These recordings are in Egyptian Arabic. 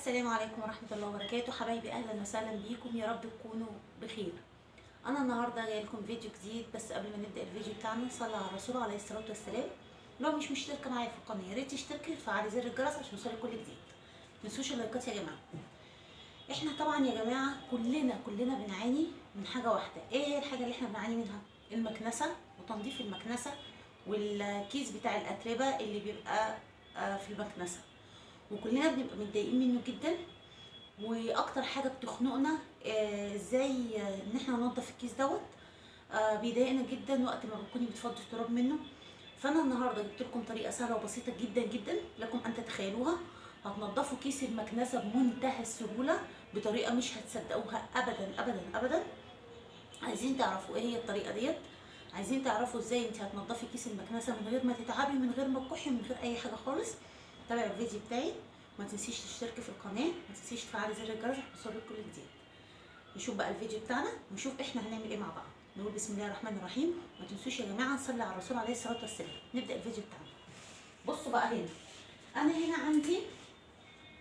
السلام عليكم ورحمة الله وبركاته. حبايبي اهلا وسهلا بيكم، يا رب تكونوا بخير. انا النهارده جاي لكم فيديو جديد، بس قبل ما نبدا الفيديو بتاعنا نصلي على الرسول عليه الصلاة والسلام. لو مش مشتركة معايا في القناة يا ريت تشتركي وتفعلي زر الجرس عشان يوصلك كل جديد. متنسوش اللايكات يا جماعة. احنا طبعا يا جماعة كلنا بنعاني من حاجة واحدة. ايه هي الحاجة اللي احنا بنعاني منها؟ المكنسة وتنظيف المكنسة والكيس بتاع الاتربه اللي بيبقى في المكنسة، وكلنا بنبقى متضايقين منه جدا. واكتر حاجة بتخنقنا ازاي ان احنا ننضف الكيس دوت، بيضايقنا جدا وقت ما بتكوني بتفضي التراب منه. فانا النهارده جبت لكم طريقه سهلة وبسيطة جدا جدا لكم ان تتخيلوها. هتنضفوا كيس المكنسة بمنتهى السهولة بطريقة مش هتصدقوها ابدا ابدا ابدا. عايزين تعرفوا ايه هي الطريقة ديت؟ عايزين تعرفوا ازاي انت هتنضفي كيس المكنسة من غير ما تتعبي، من غير ما تكحي، من غير اي حاجة خالص؟ تابعوا الفيديو بتاعي، ما تنسيش تشتركي في القناة، ما تنسيش تفعلي زر الجرس عشان يوصلك كل جديد. نشوف بقى الفيديو بتاعنا ونشوف احنا هنعمل ايه مع بعض. نقول بسم الله الرحمن الرحيم. ما تنسوش يا جماعة نصلي على الرسول عليه الصلاة والسلام. نبدا الفيديو بتاعنا. بصوا بقى هنا، انا هنا عندي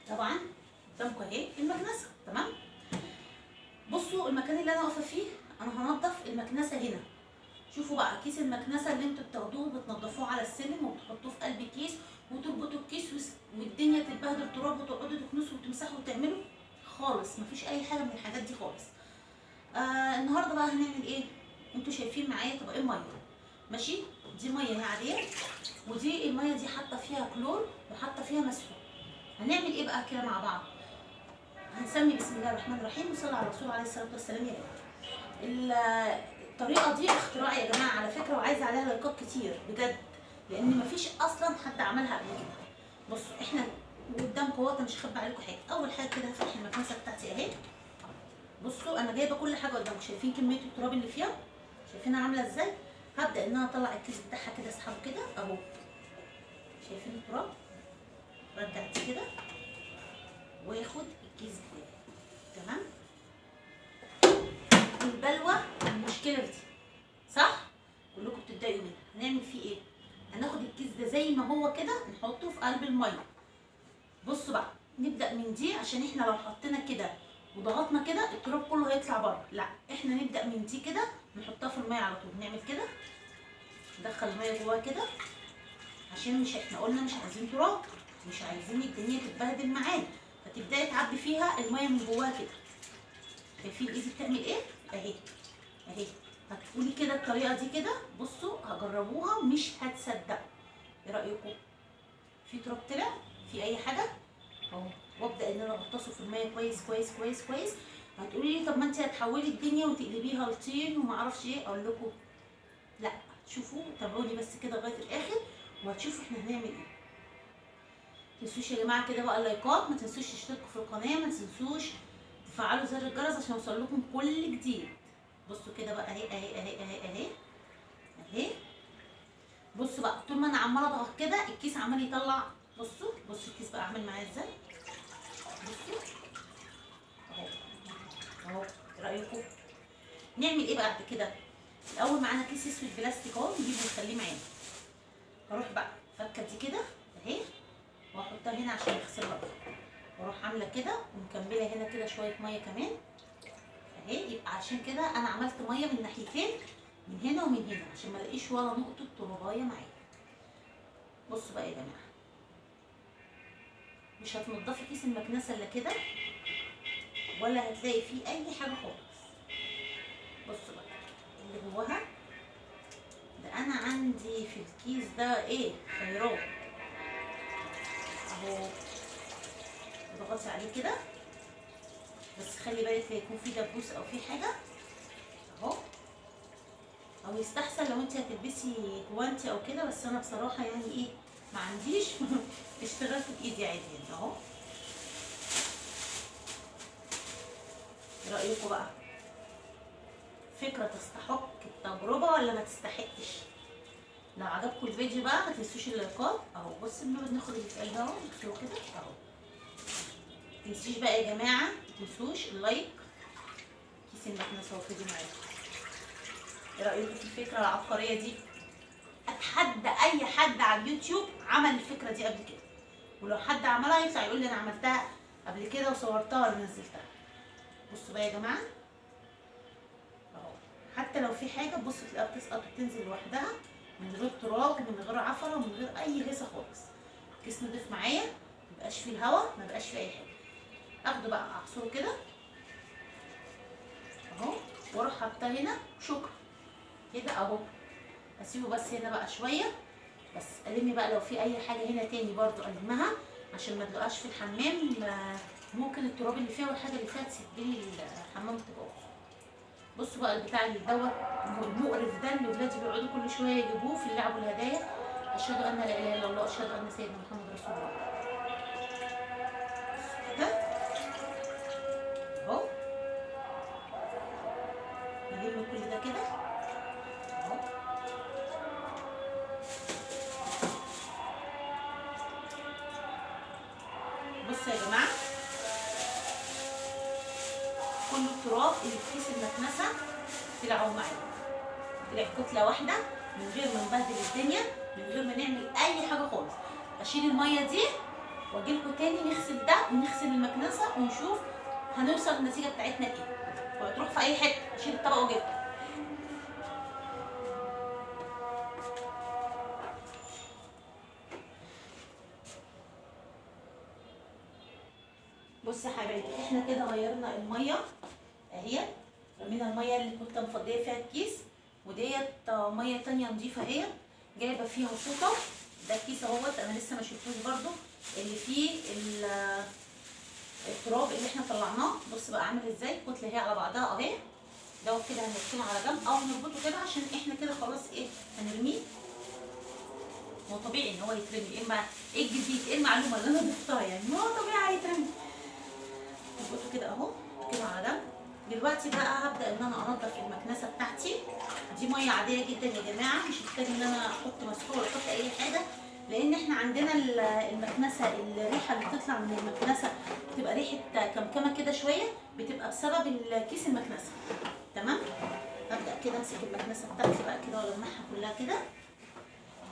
طبعا قدامكم اهي المكنسة، تمام؟ بصوا المكان اللي انا واقفة فيه انا هنضف المكنسة هنا. شوفوا بقى كيس المكنسة اللي انتوا بتاخدوه بتنضفوه على السلم وبتحطوه في قلب كيس وتربطوا الكيس والدنيا تتبهدل تراب وتقعدوا تكنسوا وتمسحوا وتعملوا خالص، مفيش اي حاجة من الحاجات دي خالص. النهارده بقى هنعمل ايه؟ انتوا شايفين معايا طبقين مية، ماشي؟ دي مية عادية ودي المية دي حاطه فيها كلور وحاطه فيها مسحوق. هنعمل ايه بقى كده مع بعض؟ هنسمي بسم الله الرحمن الرحيم وصلى على الرسول عليه الصلاة والسلام. يا جماعة الطريقة دي اختراع يا جماعة على فكرة، وعايزه عليها لايكات كتير بجد، لان مفيش اصلا حد عملها قبل كده. بصوا احنا قدامكم اهوت، مش هخبي عليكم حاجة. اول حاجة كده هفتح المكنسة بتاعتي اهي. بصوا انا جايبه كل حاجة قدامكم، شايفين كمية التراب اللي فيها؟ شايفينها عامله ازاي؟ هبدا ان انا اطلع الكيس بتاعها كده، اسحبه كده اهو. شايفين التراب؟ رجعت كده واخد الكيس بتاعي، تمام؟ البلوه المشكلة في دي، صح؟ كلكم بتتضايقوا منها. هنعمل فيه ايه؟ هناخد الكيس ده زي ما هو كده نحطه في قلب المية. بصوا بقى نبدا من دي، عشان احنا لو حطينا كده وضغطنا كده التراب كله هيطلع بره. لا، احنا نبدا من دي كده نحطها في المية على طول. نعمل كده، ندخل المية جواها كده، عشان مش احنا قلنا مش عايزين تراب، مش عايزين الدنيا تتبهدل معانا. فتبداي تعبي فيها المية من جواها كده. شايفين ايدي بتعمل ايه؟ اهي اهي. هتقولي كده الطريقة دي كده، بصوا هجربوها مش هتصدقوا. ايه رايكم؟ في تراب طلع؟ في اي حاجة؟ اهو. وابدا ان انا اغطسه في المية كويس كويس كويس كويس. هتقولي لي طب ما انت هتحولي الدنيا وتقلبيها لطين وما اعرفش ايه. اقول لكم لا، شوفوا تابعوني بس كده لغاية الاخر وهتشوفوا احنا هنعمل ايه. متنسوش يا جماعة كده بقى اللايكات، ما تنسوش تشتركوا في القناة، ما تنسوش تفعلوا زر الجرس عشان يوصل لكم كل جديد. بصوا كده بقى اهي اهي اهي اهي اهي اهي. بصوا بقى طول ما انا عماله اضغط كده الكيس عمال يطلع. بصوا بصوا الكيس بقى عامل معايا ازاي. بصوا اهو اهو. ايه رايكم؟ نعمل ايه بقى بعد كده؟ الاول معانا كيس اسود بلاستيك اهو، نجيبه ونخليه معانا. هروح بقى فكه دي كده اهي واحطها هنا عشان اغسلها، واروح عامله كده ومكمله هنا كده شوية مية كمان اهي. يبقى عشان كده انا عملت مية من ناحيتين، من هنا ومن هنا، عشان ما الاقيش ولا نقطة ترابايه معايا. بصوا بقى يا جماعة، مش هتنضفي كيس المكنسة الا كده، ولا هتلاقي فيه اي حاجة خالص. بصوا بقى اللي جواها ده، انا عندي في الكيس ده ايه؟ خيرات اهو. اضغطي عليه كده، بس خلي بالك لا يكون في دبوس او في حاجة اهو. او يستحسن لو انت هتلبسي جوانتي او كده، بس انا بصراحة يعني ايه ما عنديش اشتغلت بايدي عادي يعني اهو. ايه رايكم بقى؟ فكرة تستحق التجربة ولا ما تستحقش؟ لو عجبكم الفيديو بقى ما تنسوش اللايكات اهو. بصوا بناخد اللي في قلبها اهو، نغسله كده اهو. ما تنسوش بقى يا جماعة، ما تنسوش ال like. كيس المكنسة هو فيديو معاكم. ايه رايكم في الفكرة العبقرية دي؟ اتحدى اي حد على اليوتيوب عمل الفكرة دي قبل كده، ولو حد عملها يطلع يقول لي انا عملتها قبل كده وصورتها ولا نزلتها. بصوا بقى يا جماعة اهو، حتى لو في حاجة بصوا تلاقيها بتسقط وبتنزل لوحدها من غير تراب ومن غير عفره ومن غير اي هيصه خالص. الكيس نضيف معايا، مبقاش فيه الهواء، مبقاش فيه اي حاجة. اخده بقى اعصره كده اهو، واروح حاطاه هنا. شكرا كده اهو. اسيبه بس هنا بقى شوية، بس المي بقى لو في اي حاجة هنا تاني برضو المها عشان ما تلقاش في الحمام، ممكن التراب اللي فيها والحاجة اللي فيها تسد لي الحمام تبقى. بصوا بقى البتاع اللي دوت المقرف ده اللي ولادي بيقعدوا كل شوية يجيبوه في اللعب والهدايا. اشهد ان لا اله الا الله، اشهد ان سيدنا محمد رسول الله. كده اهو، نلم كل ده كده اهو. بصوا يا جماعة كل التراب اللي في كيس المكنسة طلعوا معايا، طلع كتلة واحدة من غير ما نبهدل الدنيا، من غير ما نعمل اي حاجة خالص. اشيل المية دي واجي لكم تاني نغسل ده ونغسل المكنسة ونشوف هنوصل للنتيجة بتاعتنا ايه. وهتروح في اي حتة، اشيل الطبق واجيلكم. بصوا يا حبايبي احنا كده غيرنا المية اهي، رمينا المية اللي كنت مفضيه فيها الكيس، وديت مية تانية نضيفه اهي جايبه فيها فوطه. ده الكيس اهوت انا لسه ما شفتوش برده، اللي فيه التراب اللي احنا طلعناه. بص بقى عامل ازاي، كتلة هي على بعضها اهي. دوت كده هنركنه على جنب او نربطه كده عشان احنا كده خلاص ايه هنرميه. هو طبيعي ان هو يترمي، ايه ايه الجديد، ايه المعلومة اللي انا ضفتها يعني، ما هو طبيعي هيترمي. نربطه كده اهو كده على جنب. دلوقتي بقى هبدا ان انا انضف المكنسة بتاعتي. دي مية عادية جدا يا جماعة، مش محتاج ان انا احط مسحوق ولا احط اي حاجة، لان احنا عندنا المكنسة الريحة اللي بتطلع من المكنسة بتبقى ريحه كمكمه كده شوية، بتبقى بسبب الكيس المكنسة. تمام. هبدا كده امسك المكنسة بتاعتي بقى كده والمعها كلها كده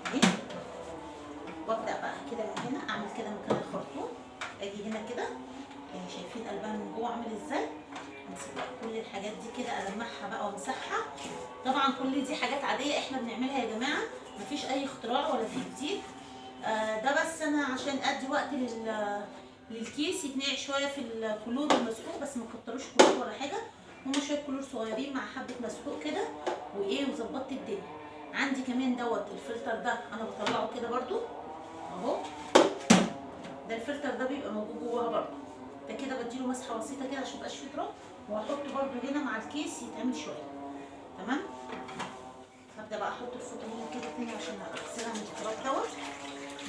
اهي، وابدا بقى كده من هنا اعمل كده مكان الخرطوم، اجي هنا كده يعني شايفين قلبها من جوه عامل ازاي. امسك بقى كل الحاجات دي كده المعها بقى وامسحها. طبعا كل دي حاجات عادية احنا بنعملها يا جماعة، مفيش اي اختراع ولا في جديد. ده بس انا عشان ادي وقت للكيس يتنقع شوية في الكلور والمسحوق، بس ما كتروش كلور ولا حاجة، هما شوية كلور صغيرين مع حبه مسحوق كده وايه، وظبطت الدنيا. عندي كمان دوت الفلتر ده انا بطلعه كده برده اهو، ده الفلتر ده بيبقى موجود جواها برده، ده كده بديله مسحه بسيطة كده عشان ميبقاش فيه تراب، وهحطه برده هنا مع الكيس يتعمل شوية. تمام. هبدا بقى احط الفوطه هنا كده تاني عشان اغسلها من التراب دوت.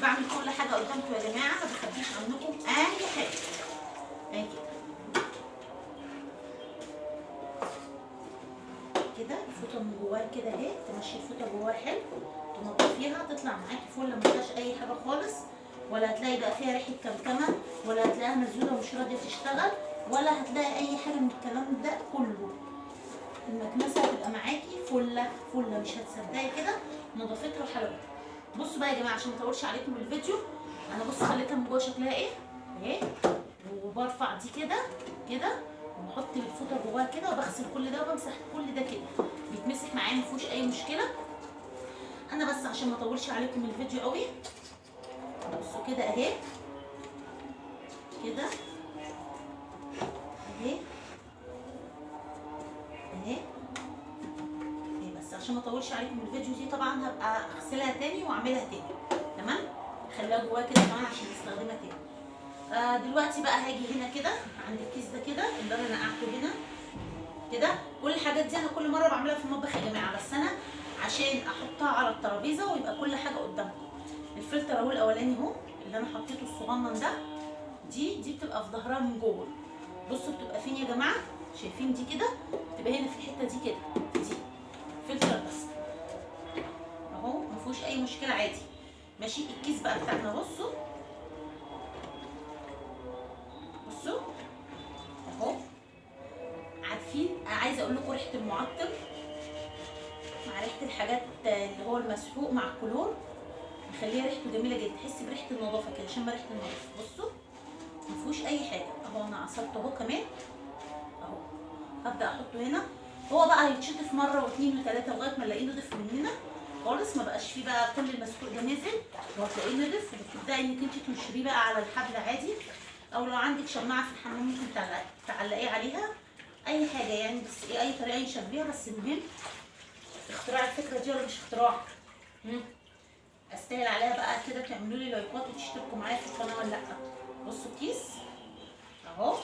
بعمل كل حاجة قدامكم يا جماعة، ما بخبيش عنكم اي حاجة. اهي كده كده الفوطه من جواها كده اهي، تمشي الفوطه جواها حلو، تنضفيها تطلع معاكي فل، ما فيهاش اي حاجة خالص، ولا هتلاقي بقى فيها ريحه كمكمه، ولا هتلاقيها مسدودة ومش راضية تشتغل، ولا هتلاقي اي حاجة من الكلام ده كله. المكنسة هتبقى معاكي فله فله، مش هتصدقي كده نظافتها وحلاوتها. بصوا بقى يا جماعة عشان ما اطولش عليكم الفيديو، انا بص خليتها من جوه شكلها ايه اهي، وبرفع دي كده كده وبحط الفوطه جواها كده، وبغسل كل ده وبمسح كل ده كده، بيتمسح معايا ما فيهوش اي مشكلة. انا بس عشان ما اطولش عليكم الفيديو قوي، بصوا كده اهي كده اهي اهي اهي، بس عشان ما اطولش عليكم الفيديو دي طبعا هبقى اغسلها تاني واعملها تاني. تمام. خليها جواها كده كمان عشان نستخدمها تاني. دلوقتي بقى هاجي هنا كده عند الكيس ده كده اللي انا نقعته هنا كده. كل الحاجات دي انا كل مرة بعملها في المطبخ يا جماعة، بس انا عشان احطها على الترابيزة ويبقى كل حاجة قدامكم. الفلتر اهو الاولاني اهو اللي انا حطيته الصغنن ده، دي بتبقى في ظهرها من جوه. بصوا بتبقى فين يا جماعة؟ شايفين دي كده بتبقى هنا في الحتة دي كده، دي فلتر بس اهو ما فيهوش اي مشكلة عادي ماشي. الكيس بقى بتاعنا بصوا بصوا اهو، عارفين عايزه اقول لكم ريحه المعطر مع ريحه الحاجات اللي هو المسحوق مع الكلور مخليها ريحته جميلة جدا، تحس بريحه النظافة كده، شم ريحه النظافة. بصوا مفيهوش اي حاجة. اهو انا عصرته اهو كمان اهو، هبدا احطه هنا. هو بقى هيتشطف مرة واثنين وثلاثة لغاية ما الاقيه نضف مننا خالص، ما بقاش فيه بقى كل المسحوق ده نزل، وهتلاقيه نضف. وبتبداي انك انت تنشريه بقى على الحبل عادي، او لو عندك شماعة في الحمام ممكن تعلقيه عليها، اي حاجة يعني، بس ايه اي طريقه ينشف بيها. بس المهم اختراع الفكرة دي ولا مش اختراع؟ استاهل عليها بقى كده تعملوا لي لايكات وتشتركوا معايا في القناة ولا لا؟ بصوا الكيس اهو،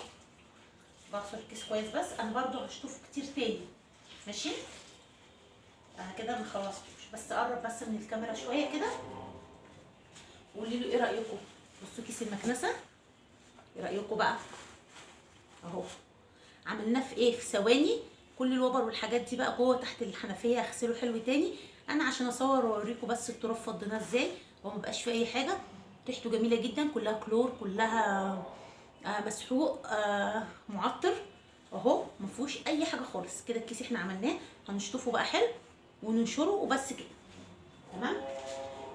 بعصر الكيس كويس، بس انا برضو هشطفه كتير تاني ماشي. انا كده ما خلصتوش، بس قرب بس من الكاميرا شوية كده وقولي له ايه رايكم. بصوا كيس المكنسة، ايه رايكم بقى اهو؟ عملناه في ايه؟ في ثواني. كل الوبر والحاجات دي بقى جوه تحت الحنفية هغسله حلو تاني. انا عشان اصور واوريكم بس التراب فضيناه ازاي، هو مبقاش فيه اي حاجة. ريحته جميلة جدا، كلها كلور، كلها مسحوق معطر اهو، مفيهوش اي حاجة خالص. كده الكيس احنا عملناه، هنشطفه بقى حلو وننشره وبس كده تمام.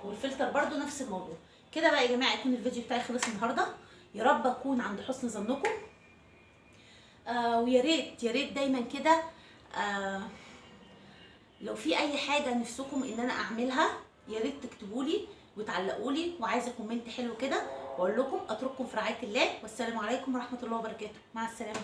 والفلتر برده نفس الموضوع كده بقى يا جماعة. يكون الفيديو بتاعي خلص النهارده، يا رب اكون عند حسن ظنكم. ويا ريت يا ريت دايما كده لو في اي حاجة نفسكم ان انا اعملها يا ريت تكتبولي وتعلقولي، وعايزه comment حلو كده. واقول لكم اترككم في رعاية الله، والسلام عليكم ورحمة الله وبركاته. مع السلامة.